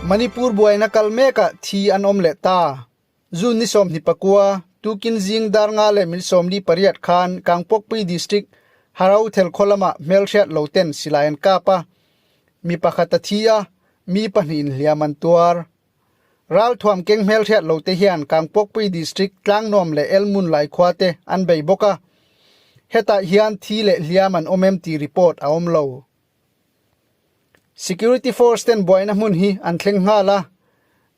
Manipur buaina kal mekah thi an awm leh ta. June ni 29, tukin zing dar nga leh mil 48 khan Kangpokpui District Harauthel khaw lamah hmelhriat lo ten silai an kap a, mi pakhat a thi a, mi pahnihin hliam an tuar. Ralthuam keng hmelhriat lo te hian Kangpokpui District Tlangnuam leh Elmun lai khua te an bei bawk a, hetah hian thi leh hliam an awm em tih report a awm lo. Security force ten buaina hmun hi an thleng nghal a,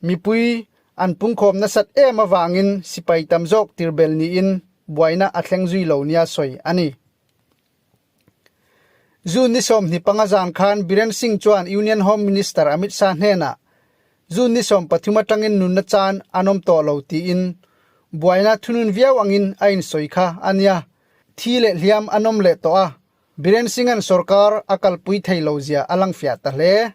mipui an pungkhawm nasat em avangin sipai tam zawk tirbel niin buaina a thleng zui lo nia sawi a ni. June ni 25 zan khan Biren Singh chuan Union Home Minister Amit Shah hnenah June ni 13 atangin nunna chan an awm tawh lo tiin buaina thunun viau angin a insawi kha a nia. Thi leh hliam an awm leh tawh a, Biren Singh-a'n sorkar a kalpui thei lo zia a langfiah ta hle.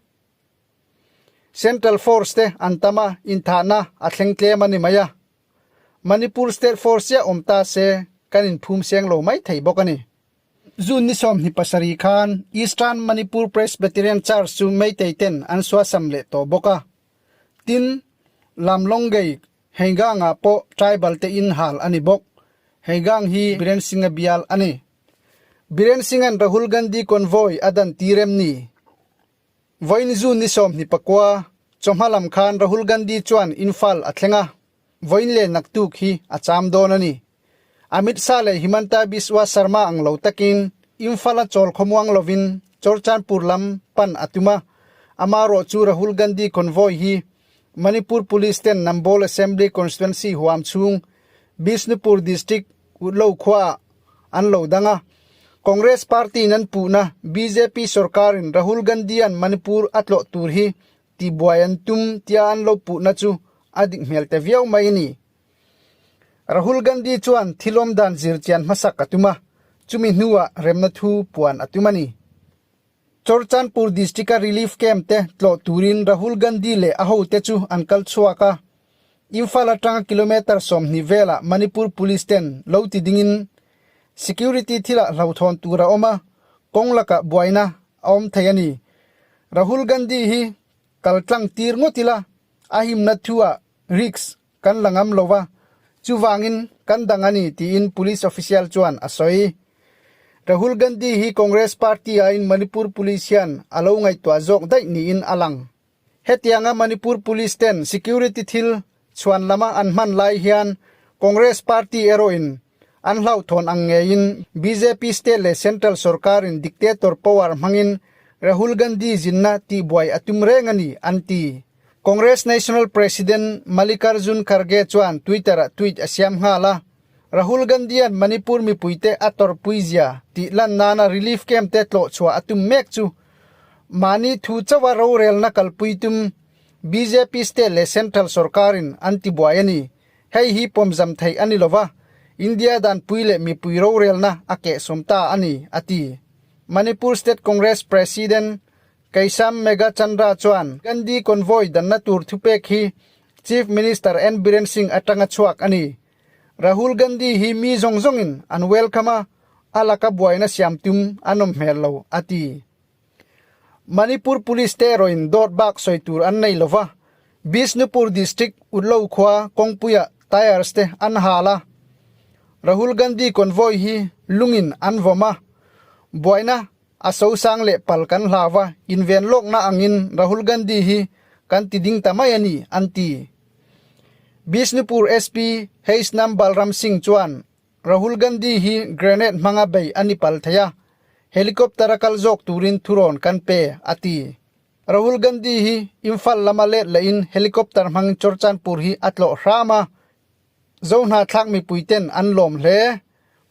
Central Force te an tam a, inthahna a thleng tlem a ni mai a. Manipur State Force chiah awm ta se kan inphum seng lo mai thei bawk a ni. June ni 27 khan Eastern Manipur Presbyterian Church chu Meitei ten an suasam leh tawh bawk a. Tin, Lamlongei Heigangah pawh tribal te in hal a ni bawk. Heigang hi Biren Singh-a bial a ni. Biren Singh-a'n Rahul Gandhi convoy a dan tir em ni? Vawiin June ni 29, chawhma lam khan Rahul Gandhi chuan Imphal a thleng a, vawiin leh naktuk hi a cham dawn a ni. Amit Shah leh Himanta Biswa Sarma ang lo takin Imphal a chawl khawmuang lovin Churchandpur lam pan a tum a, amarawh chu Rahul Gandhi convoy hi Manipur Police ten Nambol Assembly Constituency huam chhung Bishnupur District Utlo khuaah an lo dang a. Congress party in an puhna bjp sorkarin Rahul Gandhi-a'n Manipur a tlawh tur hi tibuai an tum tia an lo puhna chu a dik hmel ta viau mai a ni. Rahul Gandhi chuan thilawm dan zirchian hmasak a tum a, chumi hnuah remna thu puan a tum a ni. Churchandpur District-a relief camp te tlawh turin Rahul Gandhi leh a hote chu an kal chhuak a. Imphal atanga kilometre 20 velah Manipur Police ten lo ti dingin security thilah hlauhthawn tur a awm a, kawng lakah buaina a awm thei a ni. Rahul Gandhi hi kal tlang tir ngawt ila a himna thuah risk kan la ngam lo va, chuvangin kan dang a ni tiin police official chuan a sawi. Rahul Gandhi hi Congress party aiin Manipur Police hian a lo ngaihtuah zawk daih niin a lang. Hetianga Manipur Police ten security thil chhuan lama an hman lai hian Congress party erawhin an hlauhthawn ang ngeiin bjp state leh central sorkarin dictator power hmangin Rahul Gandhi zinna tihbuai a tum reng a ni an ti. Congress National President Mallikarjun Kharge chuan Twitter-ah tweet a siam nghal a, Rahul Gandhi-a'n Manipur mipuite a tawrhpui zia tih lan nana relief camp te tlawh chhuah a tum mek chu mahni thu chauha rorelna kalpui tum bjp state leh central sorkarin an tibuai a ni. Hei hi pawmzam theih a ni lova, India danpui leh mipui rorelna a kehsawm ta a ni, a ti. Manipur State Congress President Keisam Megachandra chuan Gandhi convoy danna tur thupek hi Chief Minister N Biren Singh atanga chhuak a ni. Rahul Gandhi hi mi zawng zawngin an welcome a, a laka buaina siam tum an awm hmel lo, a ti. Manipur Police te erawhin dawt bak sawi tur an nei lova, Bishnupur District Utlo khua kawngpuiah tyres te an hal a, Rahul Gandhi convoy hi lungin an vawm a, buaina A sosang leh pal kan hlau a, inven lawkna angin Rahul Gandhi hi kan ti ding ta mai a ni, an ti. Bishnupur SP Heisnam Balram Singh chuan Rahul Gandhi hi grenade hmanga bei a ni pal thei a, helicopter a kal zawk turin thurawn kan pe, a ti. Rahul Gandhi hi Imphal lama let lehin helicopter hmangin Churchandpur hi a tlawh hram a, Zohna thlak mipuiten an lawm hle.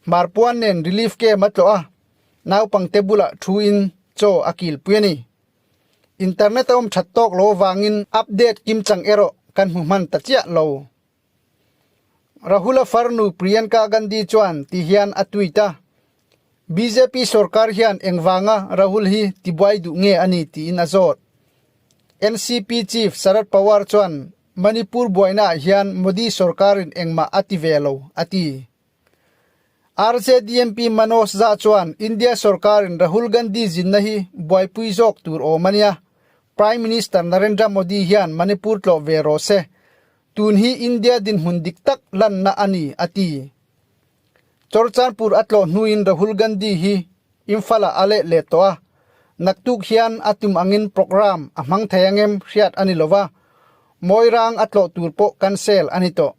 Hmarpuan nen relief camp a tlawh a, naupangte bulah thuin chaw a kilpui a ni. Internet a awm that tawk lo avangin update kimchang erawh kan hmu hman ta chiah lo. Rahula farnu Priyanka Gandhi chuan ti hian a tweet a, bjp sorkar hian engvanga Rahul hi tibuai duh nge a ni tiin a zawt. NCP chief Sharad Pawar chuan Manipur buainaah hian Modi sorkarin engmah a ti ve lo, a ti. RJD MP Manoj Jha chuan India sorkarin Rahul Gandhi zinna hi buaipui zawk tur awm a nia. Prime Minister Narendra Modi hian Manipur tlawh ve rawh se, tun hi India dinhmun dik tak lanna a ni, a ti. Churachandpur a tlawh hnuin Rahul Gandhi hi Imphal-ah a leh leh tawh a, naktuk hian a tum angin programme a hmang thei angem hriat a ni lo va, Moirang a tlawh tur pawh cancel a ni tawh.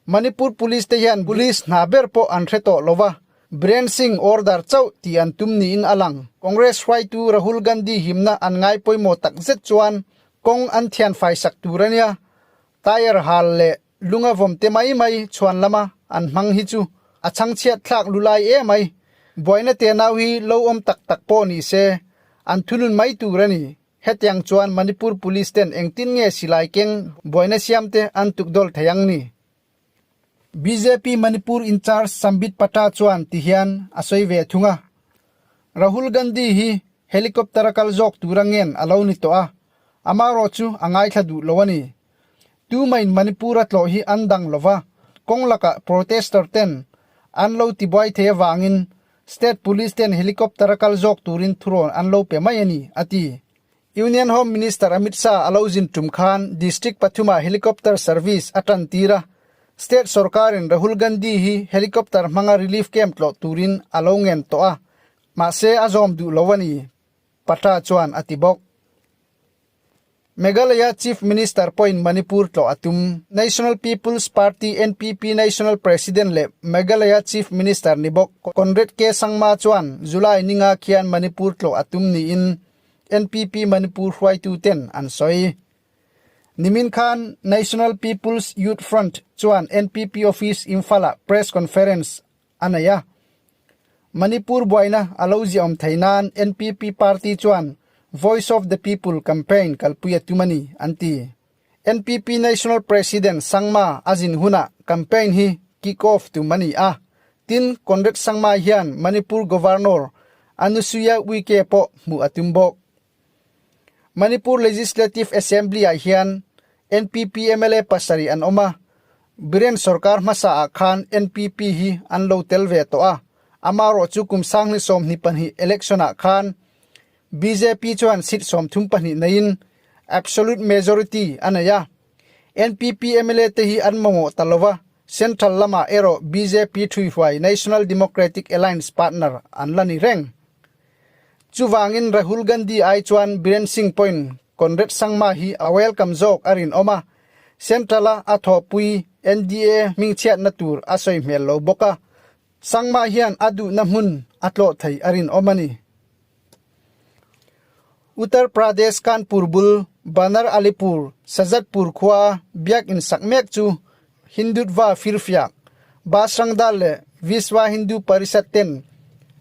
Manipur Police te hian Police hna ber pawh an hre tawh lo va, Biren Singh order chauh tih an tum niin a lang. Congress hruaitu Rahul Gandhi himna an ngai pawimawh tak zet chuan kawng an thian faisak tur a nia, tyre hal leh Lunga vawm te mai mai chhuan lama an hmang hi chu a chhangchhiat thlak lulai emai. Buaina te nau hi lo awm tak tak pawh ni se, an thunun mai tur a ni. Hetiang chuan Manipur Police ten engtin nge silai keng buaina siam te an tukdawl thei ang ni? Bjp Manipur in-charge Sambit Patra chuan ti hian a sawi ve thung a, Rahul Gandhi hi helicopter a kal zawk tura ngen a lo ni tawh a, amarawh chu a ngaithla duh lo a ni. Tumain Manipur a tlawh hi an dang lo va, kawng lakah protester ten an lo tibuai thei avangin State Police ten helicopter a kal zawk turin thurawn an lo pe mai a ni, a ti. Union Home Minister Amit Shah a lo zin tum khan district pathumah helicopter service a tan tir a, state sorkarin Rahul Gandhi hi helicopter hmanga relief camp tlawh turin a lo ngen tawh a, mahse a zawm duh lo a ni, Patra chuan a ti bawk. Meghalaya Chief Minister pawhin Manipur tlawh a tum. National People's Party, NPP, National President leh Meghalaya Chief Minister ni bawk Conrad K. Sangma chuan July ninga khian Manipur tlawh a tum niin NPP Manipur hruaituten an sawi. Nimin khan National People's Youth Front chuan NPP Office Imphal-ah Press Conference a nei a. Manipur buaina a lo ziahawm thei nan NPP party chuan Voice of the People campaign kalpui a tum a ni, an ti. NPP National President Sangma a zin hunah campaign hi kick off tum a ni a. Tin, Conrad Sangma hian Manipur Governor Anusuiya Uike pawh hmuh a tum bawk. Manipur Legislative Assembly-ah hian NPP mla pasarih an awm a, Biren sorkar hmasaah khan NPP hi an lo tel ve tawh a, amarawh chu kum sanghnih 22 election-ah khan bjp chuan seat 32 neiin absolute majority a nei a. NPP mla te hi an mamawh ta lo va, central lamah erawh bjp thuihruai National Democratic Alliance partner an la ni reng. Chuvangin Rahul Gandhi ai chuan Biren Singh pawhin Conrad Sangma hi a welcome zawk a rinawm a, Central-a a thawhpui NDA hmingchhiatna tur a sawi hmel lo bawk a, Sangma hian a duhna hmun a tlawh thei a rinawm a ni. Uttar Pradesh Kanpur bul Banar Alipur, Sajadpur khua biakinn sak mek chu Hindutva firfiak, Bajrang Dal leh Vishwa Hindu Parishad ten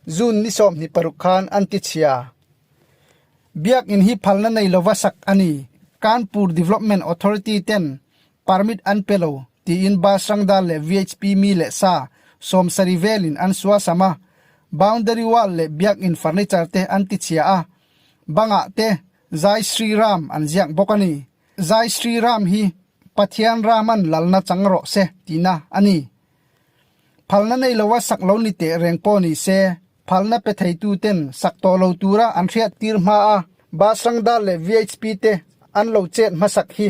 June ni 26 khan an ti chhia. Biakinn hi phalna nei lova sak a ni. Kanpur Development Authority ten permit an pe lo tiin Bajrang Dal leh VHP mi leh sa 70 velin an suasam a, boundary wall leh biakinn furniture te an ti chhia a, bangah te Jai Shri Ram an ziak bawk a ni. Jai Shri Ram hi Pathian Raman lalna chang rawh se tihna a ni. Phalna nei lova sak lo ni teh reng pawh ni se, phalna pe theitu ten sak tawh lo tura an hriat tir hma a Bajrang Dal leh VHP te an lo chet hmasak hi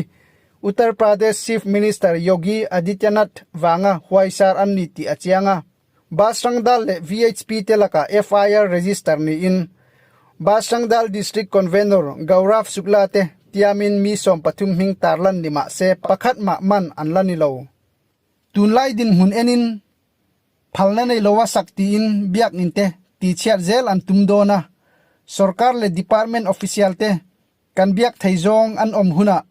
Uttar Pradesh Chief Minister Yogi Adityanath vanga huaisar an ni tih a chiang a. Bajrang Dal leh VHP te lakah FIR register niin Bajrang Dal District Convenor Gaurav Shukla te tiamin mi 13 hming tarlan ni mah se pakhat mah man an la ni lo. Tunlai dinhmun enin phalna nei lova sak tiin biakinn te tihchhiat zel an tum dawn a, sorkar leh department official te kan biak thei zawng an awm hunah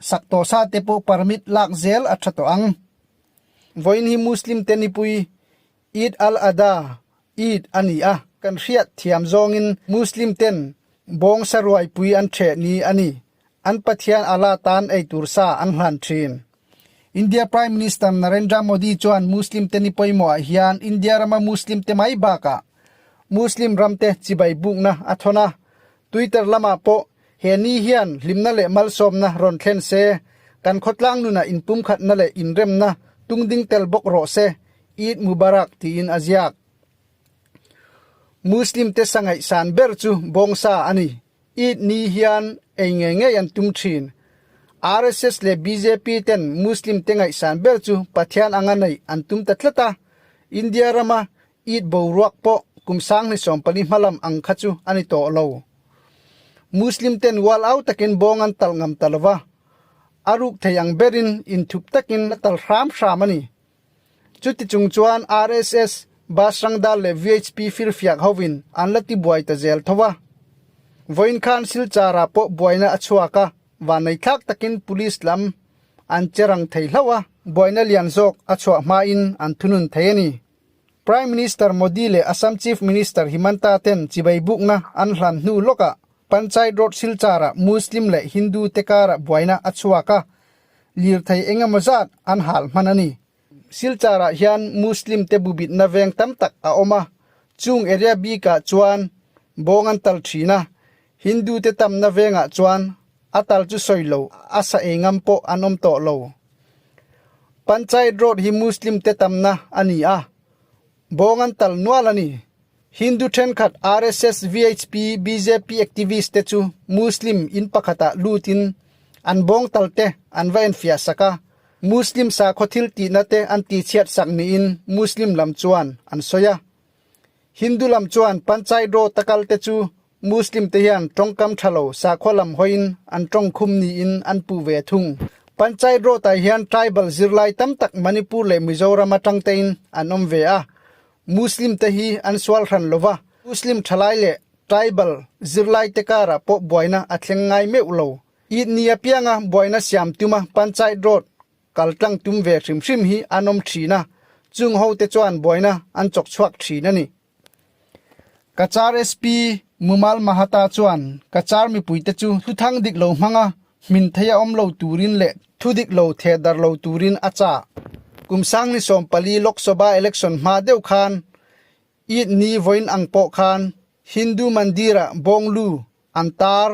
sak tawh sa te pawh permit lak zel a tha tawh ang. Vawiin hi Muslim te nipui Eid al-Adha, Eid, a ni a, kan hriat thiam zawngin Muslim ten bawng saruaipui an theh ni a ni. An Pathian Allah tan eitur sa an hlan thin. India Prime Minister Narendra Modi chuan Muslim te ni pawimawhah hian India rama Muslim te mai bakah Muslim ram te chibai bukna a thawn a. Twitter lamah pawh he ni hian hlimna leh malsawmna rawn thlen se, kan khawtlang nunah inpumkhatna leh inremna tungding tel bawk rawh se, Eid Mubarak tiin a ziak. Muslim te sa ngaihsan ber chu bawngsa a ni. Eid ni hian ei ngei ngei an tum thin. RSS leh bjp ten Muslim te ngaihsan ber chu Pathian anga neih an tum ta tlat a, India rama Eid boruak pawh kum 2014 hmalam ang kha chu a ni tawh lo. Muslim ten ual au takin bawng an talh ngam ta lova, a ruk thei ang berin inthup takin a tal hram hram a ni. Chuti chung chuan RSS, Bajrang Dal leh VHP firfiak hovin an la ti buai ta zel tho a. Vawiin khan Silchar-ah pawh buaina a chhuak a, vanneithlak takin Police lam an che rang thei hlauh a, buaina lian zawk a chhuah hmain an thunun thei a ni. Prime Minister Modi leh Assam Chief Minister Himanta ten chibai bukna an hlan hnu lawkah Panchayat Road Silchar-ah Muslim leh Hindu te karah buaina a chhuak a, lirthei eng emaw zat an hal hman a ni. Silchar-ah hian Muslim te bubitna veng tam tak a awm a, chung area bikah chuan bawng an tal thin a, Hindu te tamna vengah chuan a tal chu sawi lo, a sa ei ngam pawh an awm tawh lo. Panchayat Road hi Muslim te tamna a ni a, bawng an tal nual a ni. Hindu thenkhat RSS, VHP, bjp activist te chu Muslim in pakhatah lutin an bawng tal te an va enfiah sak a, Muslim sakhaw thil tihna te an tihchhiat sak niin Muslim lam chuan an sawi a. Hindu lam chuan Panchayat Road a kal te chu Muslim te hian tawngkam tha lo sakhua lam hawiin an tawngkhum niin an puh ve thung. Panchayat Road ah hian tribal zirlai tam tak Manipur leh Mizoram atang tein an awm ve a, Muslim te hi an sual hran lo va, Muslim thalai leh tribal zirlai te karah pawh buaina a thleng ngai meuh lo. Eid ni apianga buaina siam tuma Panchayat Road kaltlang tum ve hrim hrim hi an awm thin a, chung ho te chuan buaina an chawk chhuak thin a ni. Cachar SP Mumal Mahata chuan Cachar mipuite chu thuthang dik lo hmanga hmin thei a awm lo turin leh thu dik lo theh darh lo turin a chah. Kum 2014 Lok Sabha election hma deuh khan Eid ni vawiin ang pawh khan Hindu Mandir-ah bawnglu an tar,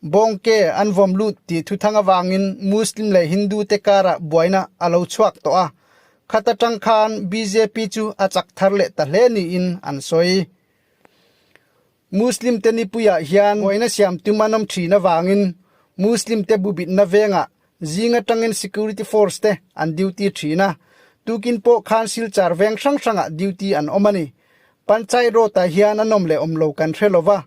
bawngke an vawm lut tih thuthang avangin Muslim leh Hindu te karah buaina a lo chhuak tawh a, khat atang khan bjp chu a chak thar leh ta hle niin an sawi. Muslim te nipuiah hian buaina siam tum an awm thin avangin Muslim te bubitna vengah zing atangin security force te an duty thin a, tukin pawh khan Silchar veng hrang hrangah duty an awm a ni. Panchayat Road-ah hian an awm leh awm lo kan hre lova,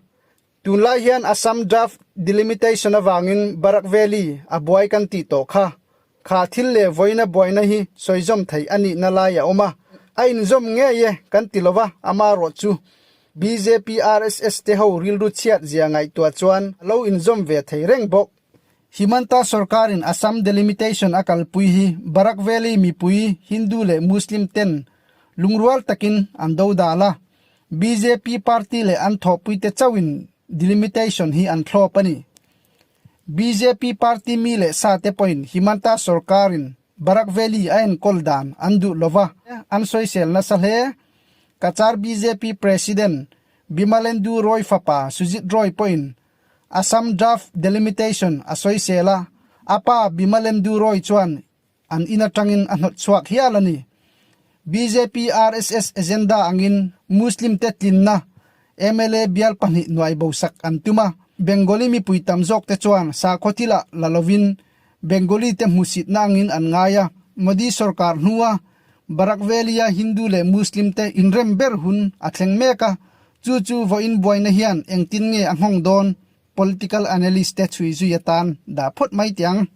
Tunlai hian Assam Draft Delimitation avangin Barak Valley a buai kan tih tawh kha. Kha thil leh vawiina buaina hi sawizawm theih a nihna lai a awm a, a inzawm ngei e kan ti lova, amarawh chu bjp RSS te ho rilru chhiat zia ngaihtuah chuan a lo inzawm ve thei reng bawk. Himanta sorkarin Assam Delimitation a kalpui hi Barak Valley mipui Hindu leh Muslim ten lungrual takin an dodal a, Bjp party leh an thawhpuite chauhin delimitation hi an thlawp a ni. Bjp party mi leh sa te pawhin Himanta sorkarin Barak Valley a enkawl dan an duh lova an sawisel nasa hle. Cachar bjp President Bimalendu Roy fapa Sujit Roy pawhin Assam draft delimitation a sawisel a, a pa Bimalendu Roy chuan An in atangin a hnawt chhuak hial a ni. Bjp RSS agenda angin Muslim te tlinna mla bial pahnih nuai bosak an tum a, Bengali mipui tam zawk te chuan sakhaw thilah la lovin Bengali te hmuhsitna angin an ngai a, Modi sorkar hnua Barak Valley-a Hindu leh Muslim te inrem ber hun a thleng mek a, chu chu vawiin buaina hian engtin nge a nghawng dawn political analyst te chhui zui atan dah phawt mai teh ang.